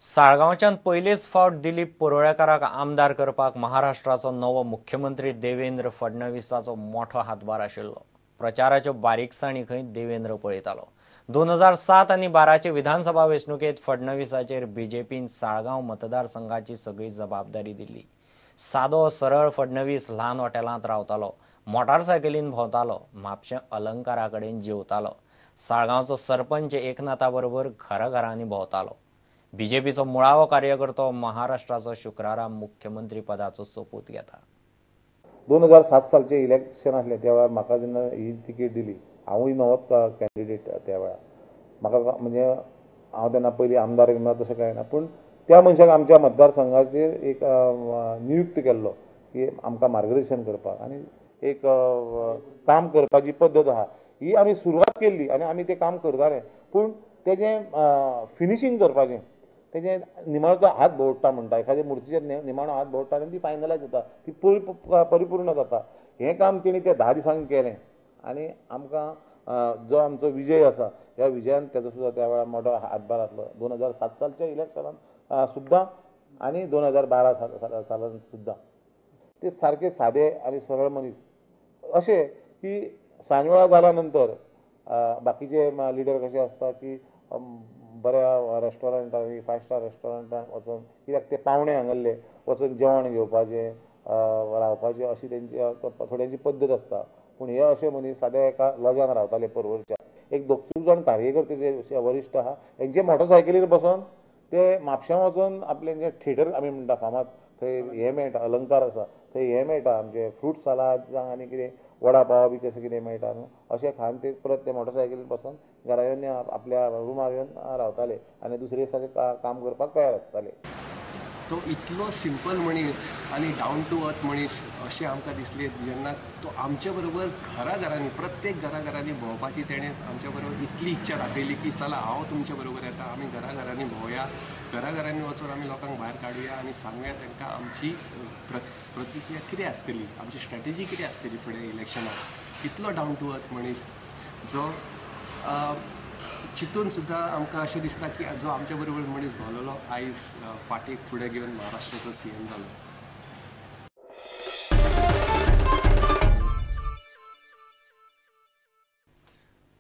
साळगांवच्यान पयलेच फावट दिलीप परुळेकाराक आमदार करपाक महाराष्ट्राचो नवो मुख्यमंत्री देवेंद्र फडणवीसाचो मोठो हातभार आशिल्लो. प्रचाराच्यो बारीकसाणी खंय देवेंद्र पळयतालो. 2007 आनी 12चे विधानसभा वेंचणुकेंत फडणवीसाचेर बीजेपीन साळगांव मतदारसंघाची सगळी जबाबदारी दिली. सादो सरळ फडणवीस ल्हान हॉटेलांत रावतालो, मोटारसायकलीन भोंवतालो, म्हापशें अलंकारा कडेन जेवतालो, साळगांवचो सरपंच एकनाथा बरोबर घराघरांनी भोंवतालो. बीजेपीचो मुळावो कार्यकर्तो महाराष्ट्राचो शुक्रारा मुख्यमंत्री पदाचो सोपूत घेता. 2007 सालचे इलेक्शन आसलें त्या वेळार म्हाका जेन्ना ही तिकेट दिली, हांवूय नवोच कॅन्डिडेट त्या वेळार, म्हाका म्हणजे हांव तेन्ना पयलीं आमदार ना तशें कांय ना, पूण त्या मनशाक आमच्या मतदारसंघाचेर एक नियुक्त केल्लो की आमकां मार्गदर्शन करपाक आनी एक काम करपाची पद्दत आहा ही आमी सुरवात केल्ली आनी आमी तें काम करताले. पूण तेजें फिनिशींग करपाचें, तेजें निमाणो हात भोंवडटा म्हणटा, एखाद्या मुर्तीचेर निमाणो हात भोंवडटा आनी ती फायनलायज जाता, ती परिपूर्ण जाता. हें काम तेणी त्या 10 दिसांनी केलें आनी आमकां जो आमचो विजय आसा ह्या विजयान तेजो सुद्दां त्या वेळार मोठो हातभार आसलो. 2007 सालच्या इलेक्शनान सुद्दां आनी 2012 सालान सुद्दां ते सारके सादे आनी सरळ मनीस अशें की सांजवेळा जाल्या नंतर बाकीचे लिडर कशे आसता की बऱ्या रेस्टॉरंटांनी, 5 स्टार रेस्टॉरंटान वचून, कित्याक ते पावणे हांगल्ले वचून जेवण घेवपाचें, रावपाचें, अशी तेंची थोड्यांची पद्दत आसता. पूण हे अशे मनीस साद्या एका लॉजान रावताले परवरच्या. एक दोग जाण कार्यकर्ते जे वरिश्ठ आहा हेंचे मोटरसायकलीर बसोन ते म्हापश्यां वचून आपलें जें थिएटर आमी म्हणटा फामाद, थंय हें मेळटा, अलंकार आसा थंय हें मेळटा, आमचें फ्रूट सालाद जावं आनी कितें वडा पाव बी कशें कितें मेळटा न्हू, अशें खावन ते परत ते मोटरसायकलीर बसून घरा येवन आपल्या रुमार येवन रावताले आनी दुसरे दिसा काम करपाक तयार आसताले. तो इतलो सिंपल मनीस आनी डावन टू अर्थ मनीस अशें आमकां दिसलें जेन्ना तो आमचे बरोबर घराघरांनी, प्रत्येक घराघरांनी भोंवपाची तेणें आमच्या बरोबर इतली इच्छा दाखयली की चला हांव तुमचे बरोबर येता, आमी घराघरांनी भोंवया, घराघरांनी वचून आमी लोकांक भायर काडुया आनी सांगुया तांकां आमची प्रतिक्रिया कितें आसतली, आमची स्ट्रॅटेजी कितें आसतली फुडें इलेक्शनाक. इतलो डावन टू अर्थ मनीस जो चिंतून सुद्दां आमकां अशें दिसता की जो आमच्या बरोबर मनीस भोंवलेलो आयज पार्टीक फुडें घेवन महाराष्ट्राचो सीएम जालो.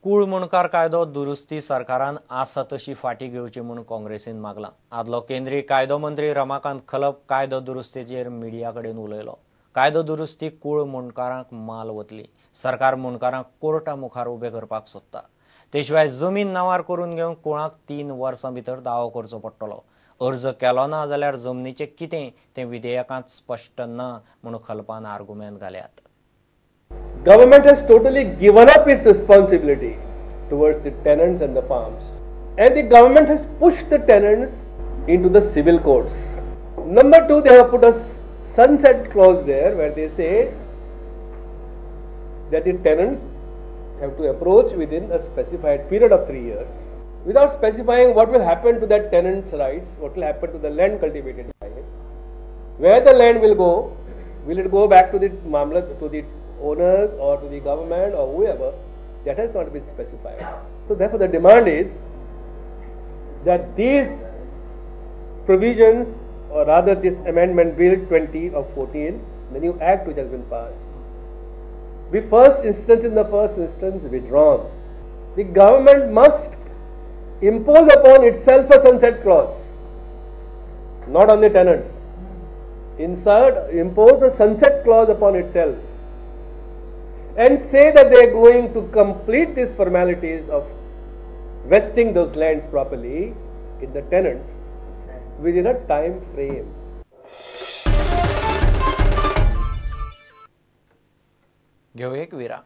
कूळ मुणकार कायदो दुरुस्ती सरकारान आसा तशी फाटी घेवची म्हूण काँग्रेसीन मागलां. आदलो केंद्रीय कायदो मंत्री रमाकांत खलप कायदो दुरुस्तीचेर मिडिया कडेन उलयलो. कायदो दुरुस्ती कूळ मुणकारांक माल वतली, सरकार मुणकारांक कोर्टा मुखार उबे करपाक सोदता. ते शिवाय जमीन नांवार करून घेवंक कुळांक 3 वर्सां भितर दावो करचो पडटलो. अर्ज केलो ना जाल्यार जमनीचें कितें तें विधेयकांत स्पश्ट ना म्हूण खलपान आर्गुमेंत घाल्यात. Government has totally given up its responsibility towards the tenants and the farms, and the government has pushed the tenants into the civil courts. Number 2, they have put a sunset clause there where they say that the tenants have to approach within a specified period of 3 years, without specifying what will happen to that tenant's rights, what will happen to the land cultivated by him, where the land will go, will it go back to the mamlat, to the owners or to the government or whoever, that has not been specified. So therefore the demand is that these provisions, or rather this amendment bill 20 of 14, the new act which has been passed, be first instance in the first instance withdrawn. The government must impose upon itself a sunset clause, not on the tenants. Impose a sunset clause upon itself and say that they are going to complete these formalities of vesting those lands properly in the tenants within a time frame. घेऊ एक विराम.